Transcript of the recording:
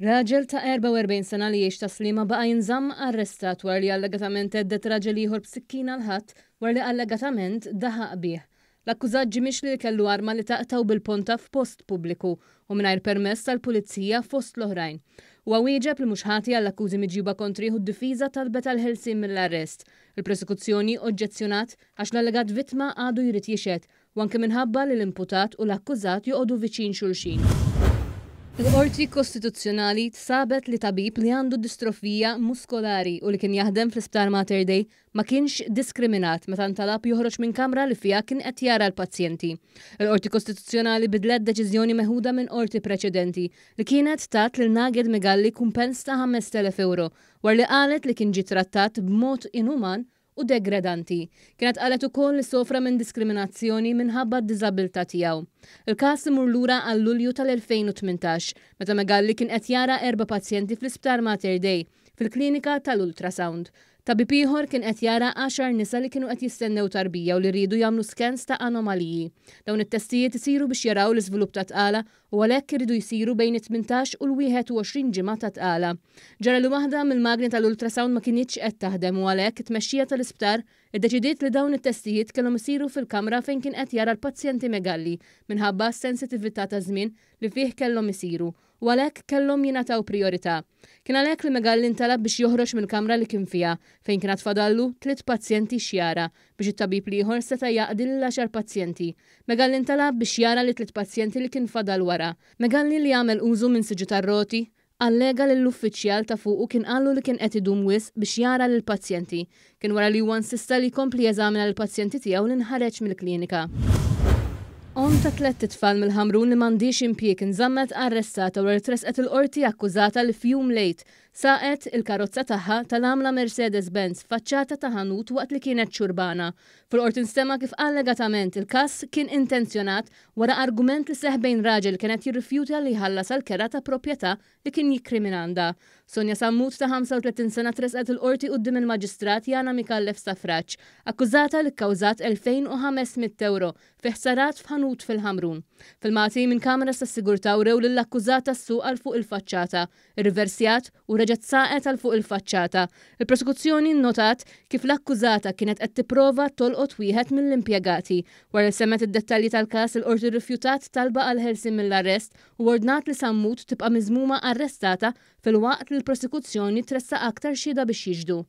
Raġel ta' 44 sena li jgħix Tas-Sliema baqa' jinżamm arrestat wara li allegatament hedded raġel ieħor b'sikkina l-Ħadd wara li allegatament daħaq bih. L-akkużat ġie mixli li kellu arma li taqtgħu bil-ponta f'post pubbliku u mingħajr permess tal-Pulizija fost l-oħrajn. Huwa wieġeb li mhux ħati għall-akkużi miġjuba kontrih u d-difiża talbet għall-ħelsien mill-arrest. Il-prosekuzzjoni oġġezzjonat għax l-allegat vittma għadu jrid jixhed u anke minħabba li l-imputat u l-akkużat joqogħdu viċin xulxin. Il-Qorti Kostituzzjonali sabet li tabib li għandu distrofija muskolari u li kien jaħdem fl-Isptar Mater Dei ma kienx diskriminat meta ntalab joħroġ minn kamra li fiha kien qed jara l-pazjenti. Il-Qorti Kostituzzjonali bidlet deċiżjoni meħuda minn qorti preċedenti li kienet tat lil Naged Migalli kumpens ta' 5,000 ewro wara li qalet li kien ġie trattat b'mod inuman u degredanti. Kienet qalet ukoll li sofra minn diskriminazzjoni minħabba d-diżabilità tiegħu. Il-każ imur lura għal Lulju tal-2018, meta Megalli kien qed jara erba' pazjenti fl-Isptar Mater Dei, fil-klinika tal-ultrasound. Tabib ieħor kien qed jara għaxar nisa li kienu qed jistennew tarbija u li riedu jagħmlu scans ta' anomaliji. Dawn it-testijiet isiru biex jaraw l-iżvilupp tat-tqala u għalhekk iridu jsiru bejn it-18 u l-21 ġimgħa ta' tqala. Ġara li waħda mill-magni tal-ultrasound ma kinitx qed taħdem u għalhekk it-tmexxija tal-isptar iddeċidiet li dawn it-testijiet kellhom isiru fil-kamra fejn kien qed jara l-pazjenti Megalli minħabba s-sensitività taż-żmien li fih kellhom isiru u għalhekk kellhom jingħataw prijorità. Kien għalhekk li Megalli ntalab biex joħroġ mill-kamra li kien fiha, fejn kien għad fadallu tliet pazjenti x'jara, biex it-tabib l-ieħor seta' jaqdi lill-għaxar pazjenti. Megalli ntalab biex jara lit-tliet pazjenti li kien fadal wara. Megalli li għamel użu minn siġġu tar-roti, allega li l-uffiċjal ta' fuqu kien qallu li kien qed idum wisq biex jara lill-pazjenti. Kien wara li huwa insista li jkompli jeżamina lill-pazjenti tiegħu li nħareġ mill-klinika. Omm ta' tlett itfal mill-Ħamrun li m'għandhiex impjieg inżammet arrestata wara li tressqet il-Qorti akkużata li f'jum l-Għid saqet il-karozza tagħha tal-għamla Mercedes Benz f'faċċata ta' ħanut waqt li kienet xurbana. Fil-Qorti nstema' kif allegatament il-każ kien intenzjonat wara argument li seħħ bejn raġel li kien qed jirrifjuta li jħallas għall-kera ta' proprjetà li kien jikri mingħandha. Sonia Sammut ta' 35 sena tressqet il-Qorti quddiem il-Maġistrat Yana Micallef Stafrace, akkużata li kkawżat 2,500 ewro fi ħsarat f'ħanut fil-Ħamrun. Filmati minn kameras tas-sigurtà wrew lill-akkużata ssuq għal fuq il-faċċata, irriversjat u reġgħet saqet għal fuq il-faċċata. Il-Prosekuzzjoni nnotat kif l-akkużata kienet qed tipprova tolqot wieħed mill-impjegati. Wara li semgħet id-dettalji tal-każ, il-Qorti rrifjutat talba għall-ħelsien mill-arrest u ordnat li Sammut tibqa' miżmuma arrestata filwaqt li l-Prosekuzzjoni tressaq aktar xhieda biex jixhdu.